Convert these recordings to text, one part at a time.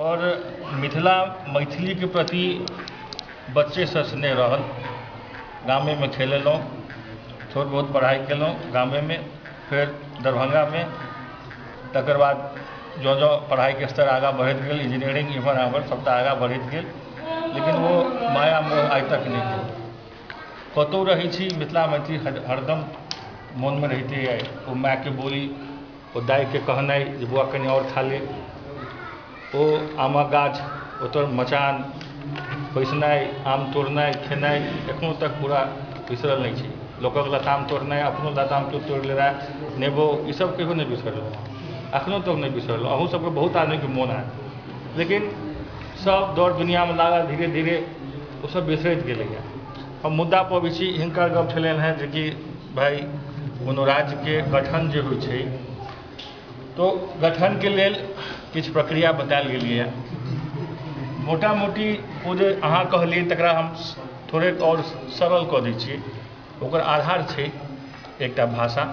और मिथिला मैथिलीके प्रति बच्चेसँ स्नेह रहल। गामेमे खेलेलहुँ, थोड़ बहुत पढ़ाइ केलहुँ गामेमे, फेर दरभंगामे, तकर बाद जँ जँ पढ़ाइके स्तर आगाँ बढ़ैत गेल, इंजीनियरिंग इम्हर आम्हर सबटा आगाँ बढ़ैत गेल, लेकिन ओ माया मोह आइ तक नहि गेल। कतहु रहै छी मिथिला मैथिली हरदम मोनमे रहिते अइ। ओ मायके बोली, ओ दाइके कहनाइ जे बौआ कनि आओर खा ले, ओ आमक गाछ, ओतऽ मचान बैसनाइ, आम तोड़नाइ, खेनाइ एखनो तक पूरा बिसरल नहि छै। लोकक लताम तोड़नाइ, अपनो लताम केओ तोड़ि लेनाइ, नेबो, ईसब कहियो नहि बिसरलहुँ, एखनो तक नहि बिसरलहुँ। अहूँ सबके बहुत आदमीके मोन हैत, लेकिन सब दौड़ दुनिआमे लागल धीरे धीरे ओसब बिसरैत गेलैए। हम मुद्दा पर अबै छी। हिनकर गप छलनि हेँ जेकि भाइ कोनो राज्यके गठन जे होइ छै तो गठनके लेल किछु प्रक्रिया बतायल गेलैए। मोटा मोटी ओ जे अहाँ कहलियै तकरा हम थोड़े आओर सरल कऽ दै छियै। ओकर आधार छै एकटा भाषा।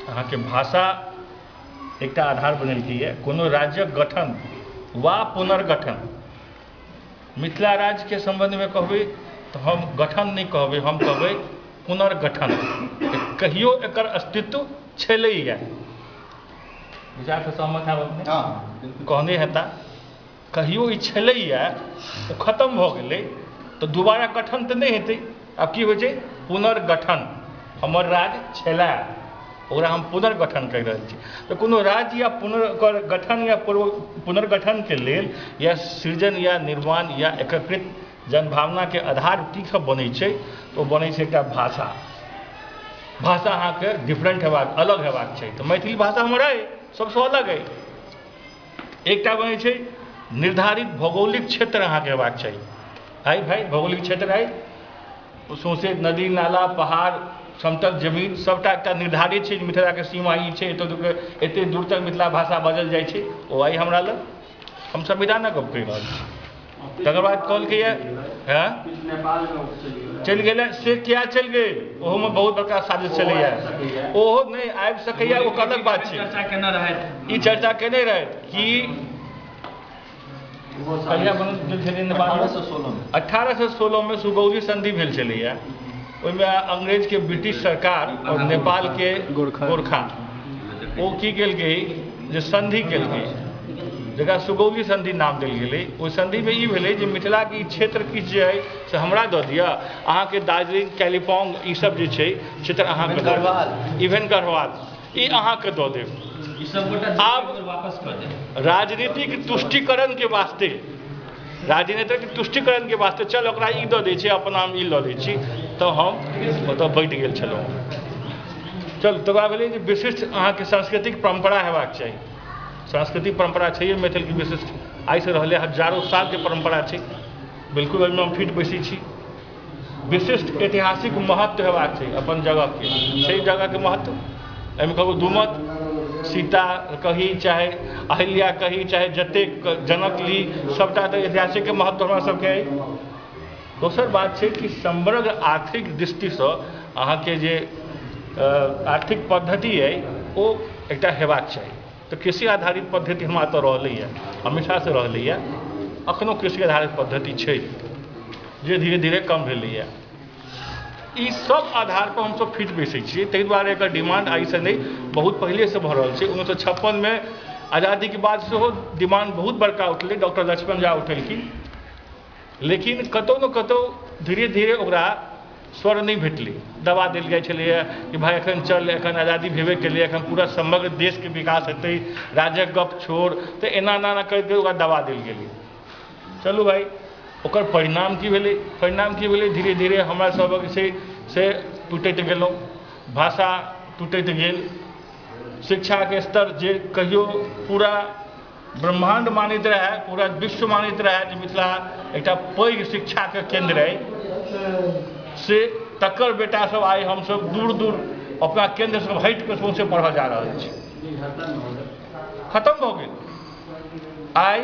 अहाँके भाषा एकटा आधार बनेलकैए कोनो राज्यक गठन वा पुनर्गठन। मिथिला राज्यके सम्बन्धमे कहबै तऽ हम गठन नहि कहबै, हम कहबै पुनर्गठन। कहियो एकर अस्तित्व छलैए। विचारसँ सहमत हैब अपने? कहने हेता कहियो ई छलैए, ओ खतम भऽ गेलै तऽ दोबारा गठन तऽ नहि हेतै। आब की होइ छै? पुनर्गठन। हमर राज्य छलै, ओकरा हम पुनर्गठन करि रहल छी। तऽ कोनो राज्य या पुनर्गठन या पुनर्गठनके लेल या सृजन या निर्माण या एकीकृत जनभावनाके आधार की सब बनै छै? तऽ ओ बनै छै एकटा भाषा। भाषा अहाँके डिफरेंट हेबाक, अलग हेबाक छै। तऽ मैथिली भाषा हमर अइ, सबसँ अलग अइ। एकटा बनै छै निर्धारित भौगोलिक क्षेत्र अहाँके हेबाक चाही। आइ भाइ भौगोलिक क्षेत्र अइ, सौँसे नदी नाला पहाड़ समतल जमीन सबटा एकटा निर्धारित छै। मिथिलाके सीमा ई छै, एतऽ एते दूर तक मिथिला भाषा बाजल जाइ छै। ओ आइ हमरा लग, हम संविधानक गप कहि रहल छी। तकर बाद कहलकैए चलि गेलै, से किया चलि गेल? ओहोमे बहुत बड़का साजिश छलैए। ओहो नहि आबि सकैए, ओ अलग बात छै। ई चर्चा केने रहथि कि कहिया बनल गेल छलै नेपाल? 1816 मे सुगौली संधि भेल छलैए। ओहिमे अंग्रेजके ब्रिटिश सरकार और नेपालके गोरखा ओ की केलकै जे संधि केलकै, जकरा सुगौली संधि नाम देल गेलै। ओहि संधिमे ई भेलै जे मिथिलाके ई क्षेत्र किछु जे अइ से हमरा दऽ दिअ, अहाँके दार्जिलिंग, कालिम्पोंग ईसब जे छै क्षेत्र अहाँके दऽ देब, इवेन गढ़वाल ई अहाँके दऽ देब। आब राजनीतिक तुष्टिकरणके वास्ते, राजनीतिक तुष्टिकरणके वास्ते चल ओकरा ई दऽ दै छै, अपना हम ई लऽ लै छी, तऽ हम ओतऽ बैठ गेल छलहुँ। चल तकर बाद भेलै जे विशिष्ट अहाँके सांस्कृतिक परम्परा हेबाक चाही। सांस्कृतिक परम्परा छैहे मैथिलके विशिष्ट, आइसँ रहलै हजारो सालके परम्परा छै, बिल्कुल ओहिमे हम फिट बैसै छी। विशिष्ट ऐतिहासिक महत्व हेबाक चाही अपन जगहके, छै जगहके महत्व। एहिमे कहू दुमत, सीता कही चाहे अहिल्या कही चाहे जतेक जनक ली, सबटा तऽ ऐतिहासिक महत्व हमरा सबके अइ। दोसर बात छै कि समग्र आर्थिक दृष्टिसँ अहाँके जे आर्थिक पद्धति अइ ओ एकटा हेबाक चाही। तऽ कृषि आधारित पद्धति हमरा तऽ रहलैए, हमेशासँ रहलैए, एखनो कृषि आधारित पद्धति छै जे धीरे धीरे कम भेलैए। ई सब आधार पर हमसब फिट बैसै छियै, ताहि दुआरे एकर डिमांड आइसँ नहि बहुत पहिलेसँ भऽ रहल छै। 1956 मे आजादीके बाद सेहो डिमांड बहुत बड़का उठलै, डॉक्टर लक्ष्मण झा उठेलखिन, लेकिन कतहु ने कतहु धीरे धीरे ओकरा स्वर नहि भेटलै, दबा देल जाइ छलैए कि भाइ एखन चल, एखन आजादी भेबे केलै, एखन पूरा समग्र देशके विकास हेतै, राज्यक गप छोड़, तऽ एना एना एना करैत ओकरा दबा देल गेलै। चलू भाइ, ओकर परिणाम की भेलै? परिणाम की भेलै? धीरे धीरे हमरा सबक जे छै से टूटैत गेलहुँ, भाषा टूटैत गेल, शिक्षाके स्तर जे कहियो पूरा ब्रह्माण्ड मानैत रहए, पूरा विश्व मानैत रहए जे मिथिला एकटा पैघ शिक्षाके केन्द्र अइ, से तकर बेटा सब आइ हमसब दूर दूर अपना केन्द्रसँ हटि कऽ सौँसे पढ़ऽ जा रहल छी। खतम भऽ गेल। आइ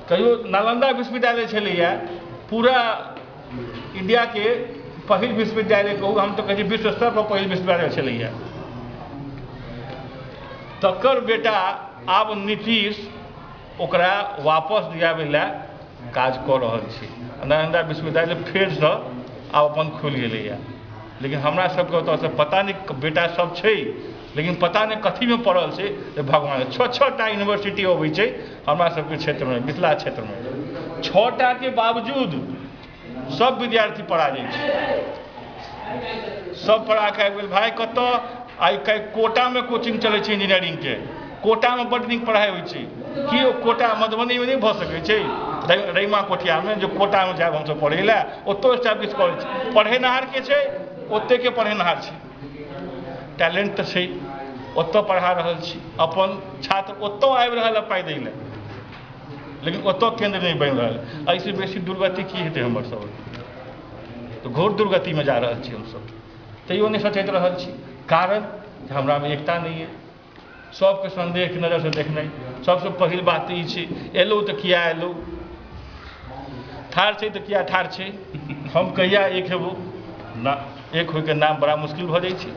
कहियो नालंदा विश्वविद्यालय छलैए, पूरा इंडियाके पहिल विश्वविद्यालय कहू, हम तऽ कहै छी विश्व स्तर पर पहिल विश्वविद्यालय छलैए, तकर बेटा आब नीतीश ओकरा वापस दियाबै लए काज कऽ रहल छी। नालन्दा विश्वविद्यालय फेरसँ आब अपन खुलि गेलैए, लेकिन हमरा सबके ओतऽसँ पता नहि, बेटा सब छै लेकिन पता नहि कथीमे पड़ल छै जे भगवान। 6-6 टा यूनिवर्सिटी अबै छै हमरा सबके क्षेत्रमे, मिथिला क्षेत्रमे 6 टाके बावजूद सब विद्यार्थी पढ़ा जाइ छै, सब पढ़ा कऽ आबि गेल। भाय कतऽ आइ काल्हि कोटामे कोचिंग चलै छै इंजीनियरिंगके, कोटामे बड्ड नीक पढ़ाइ होइ छै। की ओ कोटा मधुबनीमे नहि भऽ सकै छै? रैमा कोठियामे जो कोटामे जायब हमसब पढ़ै लए, ओतौ एस्टैब्लिश करै छै। पढ़ेनहारके छै, ओतेके पढ़ेनहार छै, टैलेंट तऽ छै, ओतऽ पढ़ा रहल छी, अपन छात्र ओतऽ आबि रहल है पाइ दै लए, लेकिन ओतऽ केन्द्र नहि बनि रहल। एहिसँ बेसी दुर्गति की हेतै हमर सबके? तऽ घोर दुर्गतिमे जा रहल छी हमसब, तैयो नहि सचेत रहल छी। कारण जे हमरामे एकता नहि अइ, सबके सन्देहके नजरसँ देखनाइ। सबसँ पहिल बात तऽ ई छै, एलहुँ तऽ किया एलहुँ, ठाढ़ छै तऽ किया ठाढ़ छै, हम कहिया एक हेबौ ना, एक होइके नाम बड़ा मुश्किल भऽ जाइ छै।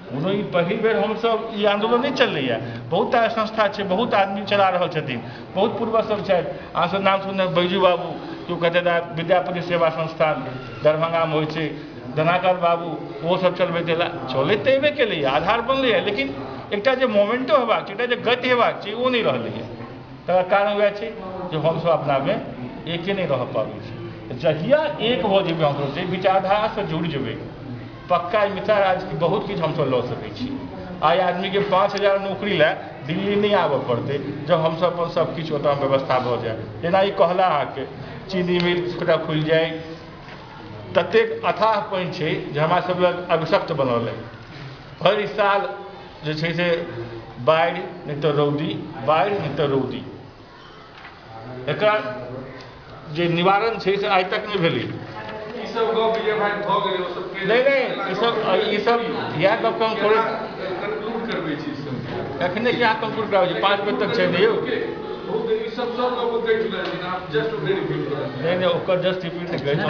कोनो ई पहिल बेर हमसब ई आन्दोलन नहि चललैए, बहुत रास संस्था छै, बहुत आदमी चला रहल छथिन, बहुत पूर्वज सब छथि। अहाँ सब नाम सुनने बैजू बाबू, केओ कहतै विद्यापति सेवा संस्थान दरभंगामे होइ छै, धनाकर बाबू, ओहो सब चलबैत एला, चलैत तऽ एबे केलैए, आधार बनलैए, लेकिन एकटा जे मोमेंटो हेबाक छै, एकटा जे गति हेबाक छै, ओ नहि रहलैए। तकर कारण वएह छै जे हमसब अपनामे एके नहि रह पाबै छी। जहिया एक भऽ जेबै हमसब, जे विचारधारासँ जुड़ि जेबै, पक्का मिथिला राज्यके बहुत किछु हमसब लऽ सकै छी। आइ आदमीके 5000 नौकरी लए दिल्ली नहि आबऽ पड़तै, जब हमसब अपन सब किछु ओतऽ व्यवस्था भऽ जाय। जेना ई कहला अहाँके चीनी मिल छोटा खुलि जाय, ततेक अथाह पानि छै जे हमरा सब लग अभिशप्त बनल अइ। भरि साल जे छै से बाढ़ि नहि तऽ रौदी, बाढ़ि नहि तऽ रौदी, एकरा जे निवारण छै से आइ तक नहि भेलै। नहि नहि, ई सब इएह गपके हम थोड़े एखने कि अहाँ कंक्लूड कराबै छी, 5 बजे तक छै ने यौ। नहि नहि, ओकर जस्ट रिपीट नहि करै छी।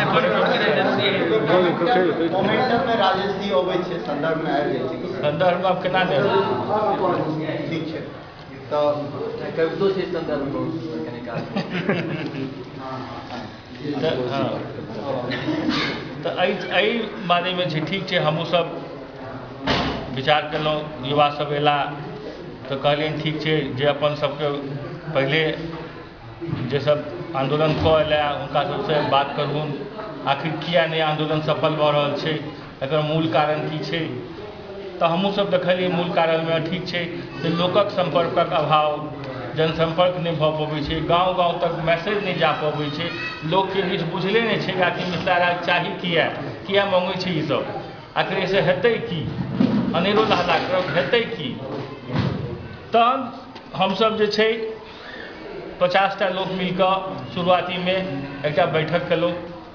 राजेश जी अबै छै, सन्दर्भमे आबि जाइ छै, सन्दर्भमे आब केना नहि? ठीक छै, तऽ कवितो छै सन्दर्भमे कनि काल। तऽ एहि बारेमे छै, ठीक छै, हमहूँसब विचार केलहुँ, युवा सब अयला तऽ कहलियनि ठीक छै, जे अपन सबके पहिले जे सब आन्दोलन कऽ अयला हुनका सबसँ बात करहुन, आखिर किया नहि आन्दोलन सफल भऽ रहल छै, एकर मूल कारण की छै। तऽ हमहूँसब देखलियै मूल कारणमे ठीक छै जे लोकक सम्पर्कक अभाव, जनसम्पर्क नहि भऽ पबै छै, गाँव गाँव तक मैसेज नहि जा पबै छै, लोकके बीच बुझले नहि छै कि आखिर मिथिला राज्य चाही किया, किया मङ्गै छै ईसब, आखिर एहिसँ हेतै की, अनेरो हल्ला करब हेतै की। तहन हमसब जे छै 50 टा लोक मिलकऽ शुरुआतीमे एकटा बैठक केलहुँ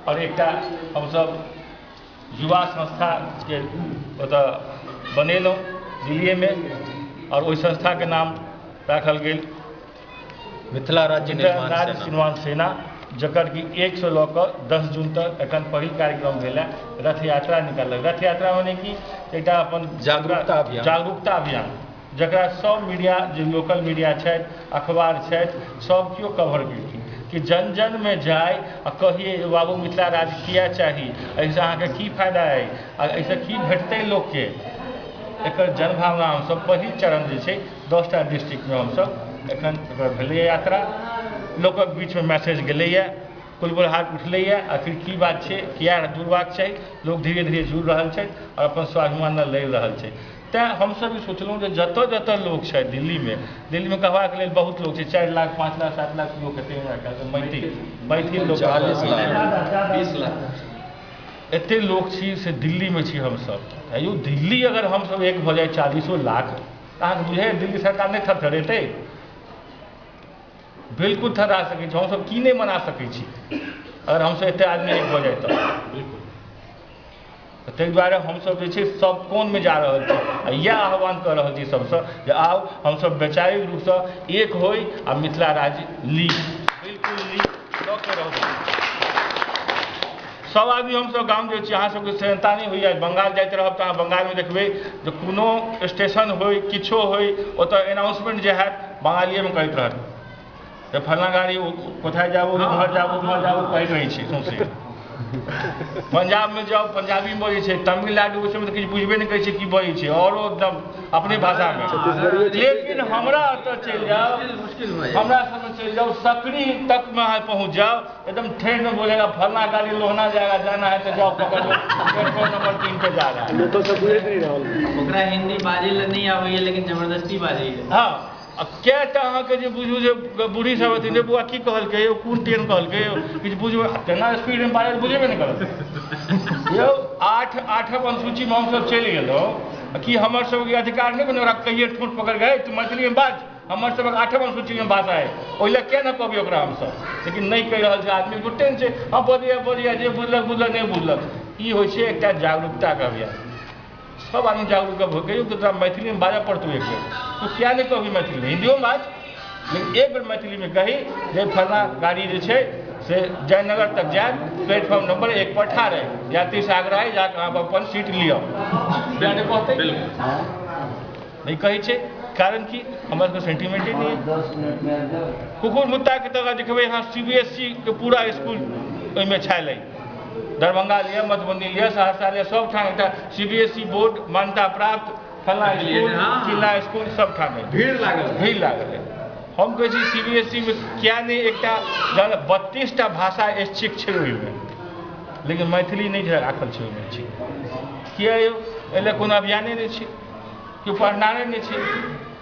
आओर एकटा हमसब युवा संस्थाके ओतऽ बनेलहुँ दिल्लीएमे, आओर ओहि संस्थाके नाम राखल गेल मिथिला राज्य निर्माण सेना, जकर कि 1 से लऽ कऽ 10 जून तक एखन पहिल कार्यक्रम भेल है। रथ यात्रा निकाललक, रथ यात्रा मने कि एकटा अपन जागरूकता अभियान, जागरूकता अभियान, जकरा सब मीडिया जे लोकल मीडिया छथि, अखबार छथि, सब केओ कवर केलखिन कि जन जनमे जाय आ कहिए बाबू मिथिला राज्य किया चाही, एहिसँ अहाँके की फायदा अइ आ एहिसँ की भेटतै लोकके। एकर जनभावना हमसब पहिल चरण जे छै 10 टा डिस्ट्रिक्टमे हमसब एखन एकर भेलैए यात्रा, लोकक बीचमे मैसेज गेलैए, कुलबुलाहट उठलैए, आखिर की बात छै, किया जुड़बाक छै। लोक धीरे धीरे जुड़ि रहल छै आओर अपन स्वाभिमान लड़ि रहल छै। तैँ हमसब ई सोचलहुँ जे जतऽ जतऽ लोक छथि दिल्लीमे, दिल्लीमे कहबाक लेल बहुत लोक छै, 4 लाख 5 लाख 7 लाख लोक हेतै हमरा ख्यालसँ, मैथिल लोक 40 लाख 20 लाख एते लोक छी से दिल्लीमे छी हमसब। यौ दिल्ली अगर हमसब एक भऽ जाइ 40 लाख, तऽ अहाँके बुझाइए दिल्ली सरकार नहि थरथरेतै? बिल्कुल थरथरा सकै छी। हमसब की नहि मना सकै छी अगर हमसब एते आदमी एक भऽ जाइ तऽ? बिल्कुल। ताहि दुआरे हमसब जे छै सब कोनमे जा रहल छी आ इएह आह्वान कऽ रहल छी सबसँ जे आउ हमसब वैचारिक रूपसँ एक होइ आ मिथिला राज्य ली, बिल्कुल ली, लऽ के रहबै। सब आदमी हमसब गाम जाइ छी, अहाँ सबके सेहनता नहि होइए। बंगाल जाइत रहब तऽ अहाँ बंगालमे देखबै जे कोनो स्टेशन होइ किछो होइ, ओतऽ एनाउंसमेंट जे हैत बंगालिएमे करैत रहत, तऽ फल्लाँ गाड़ी कोथाय जाबू, उम्हर जाबू, उम्हर जाबू कहैत रहै छै सौंसे। पंजाबमे जाउ पंजाबीमे बजै छै, तमिलनाडु ओहि सबमे तऽ किछु बुझबे नहि करै छै की बजै छै, औरो एकदम अपने भाषामे। लेकिन हमरा ओतऽ चलि जाउ, हमरा सबमे चलि जाउ, सकरी तकमे अहाँ पहुँच जाउ, एकदम ट्रेनमे बोलेगा फल्लाँ गाड़ी लोहना जाएगा, जाना है तऽ जाओ पकड़ लो, प्लेटफॉर्म नंबर 3 पे जा रहा है। लोकल सब बुझैत नहि रहल, ओकरा हिंदी बाजै लए नहि आबैए लेकिन जबरदस्ती बाजैए। हँ, आ कएटा अहाँके जे बुझू जे बूढ़ी सब हथिन जे बौआ की कहलकै यौ, कोन ट्रेन कहलकै यौ, किछु बुझबै तेना स्पीडमे बाजल बुझेबे नहि करत यौ। आठम अनुसूचीमे हमसब चलि गेलहुँ, कि हमर सबके अधिकार नहि बने ओकरा कहिए ठोंठ पकड़ के तू मैथिलीमे बाज, हमर सबके आठम अनुसूचीमे भाषा है, ओहि लए किया नहि कहबै ओकरा हमसब। लेकिन नहि कहि रहल छै आदमी, गोटे छै हँ बजैया बजैया, जे बुझलक बुझलक, नहि बुझलक। ई होइ छै एकटा जागरूकताके अभियान, सब आदमी जागरूक भऽ गेल। तऽ तोरा मैथिलीमे बाजऽ पड़तौ एक बेर, तू किया नहि कहबी मैथिलीमे, हिन्दियोमे बाज, लेकिन एक बेर मैथिलीमे कही जे फल्लाँ गाड़ी जे छै से जयनगर तक जायत, प्लेटफॉर्म नंबर 1 पर ठाढ़ है, यात्री से आग्रह है जाकऽ अहाँ अपन सीट लिअ। किया नहि कहतै? नहि कहै छै, कारण कि हमर सबके सेंटिमेंटे नहि है। कुकुर मुत्ताके तऽ देखबै अहाँ CBSE के पूरा इसकुल ओहिमे छायल अइ, दरभंगा लिअ, मधुबनी लिअ, सहरसा लिअ, सब ठाम एकटा CBSE board मान्यता प्राप्त फल्लाँ इसकुल चिल्लाँ इसकुल सब ठाम है, भीड़ लागल, भीड़ लागल है। हम कहै छी CBSE मे किया नहि एकटा 32टा भाषा ऐच्छिक छै ओहिमे, लेकिन मैथिली नहि राखल छै ओहिमे। छै किया यौ? एहि लए कोनो अभियाने नहि छै, केओ पढ़नारे नहि छै,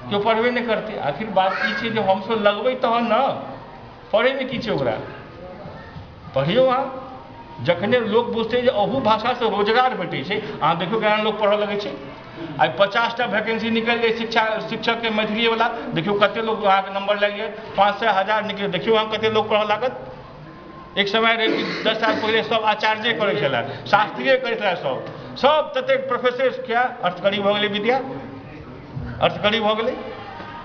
केओ पढ़बे नहि करतै। आखिर बात ई छै जे हमसब लगबै तहन ने, पढ़ैमे की छै ओकरा, पढ़ियौ अहाँ। जखने लोक बुझतै जे अहू भाषासँ रोजगार भेटै छै, अहाँ देखियौ केना लोक पढ़ऽ लगै छै। आइ 50टा वैकेंसी निकलि जाइ शिक्षकके मैथिलीवला, देखियौ कतेक लोक अहाँके नंबर लागि जायत, 500 1000 निकले, देखियौ अहाँ कतेक लोक पढ़ऽ लागत। एक समय रहै कि 10 साल पहिले सब आचार्ये करै छलै, शास्त्रीय करै छलै, सब ततेक प्रोफेसर किया अर्थकरी भऽ गेलै, विद्या अर्थकरी भऽ गेलै,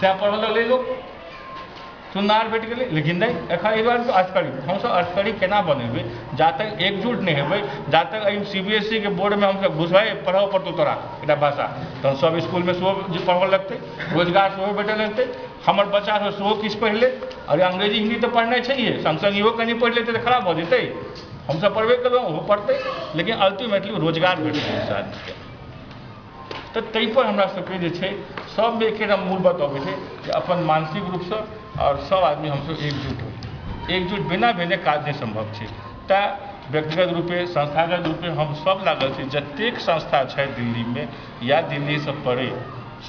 तैँ पढ़ऽ लगलै लोक, चुनार भेट गेलै। लेकिन नहि, एखन एहि दुआरे अर्थकरी, हमसब अर्थकरी केना बनेबै जा तक एकजुट नहि हेबै, जा तक एहि CBSE के बोर्डमे हमसब घुसबै, पढ़ऽ पड़तौ तोरा एकटा भाषा, तहन सब इसकुलमे सेहो जे पढ़ऽ लगतै, रोजगार सेहो भेटऽ लगतै, हमर बच्चा सब सेहो किछु पढ़ि लेत। अरे अंग्रेजी हिन्दी तऽ पढ़नाइ छैहे, सङ्ग सङ्ग इहो कनि पढ़ि लेतै तऽ खराब भऽ जेतै, हमसब पढ़बे केलहुँ ओहो पढ़तै, लेकिन अल्टीमेटली रोजगार भेटतै आदमीके। तऽ ताहिपर हमरा सबके जे छै सबमे एकेटा मूल बात अबै छै जे अपन मानसिक रूपसँ आओर सब आदमी हमसब एकजुट होइ, एकजुट बिना भेने काज नहि सम्भव छै। तैँ व्यक्तिगत रूपे संस्थागत रूपे हम सब लागल छी, जतेक संस्था छै दिल्लीमे या दिल्लीसँ परे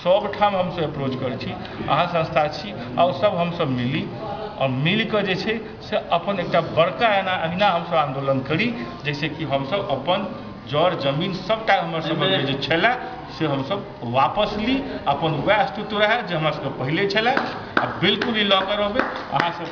सबठाम हमसब अप्रोच करै छी, अहाँ संस्था छी आओर सब हमसब मिली आओर मिलिकऽ जे छै से अपन एकटा बड़का एना अहिना हमसब आन्दोलन करी, जाहिसँ कि हमसब अपन जड़ जमीन सबटा हमर सबके जे छलै से हमसब वापस ली, अपन वएह अस्तित्व रहए जे हमरा सबके पहिले छलै, आ बिल्कुल ई लऽ कऽ रहबै। अहाँ सब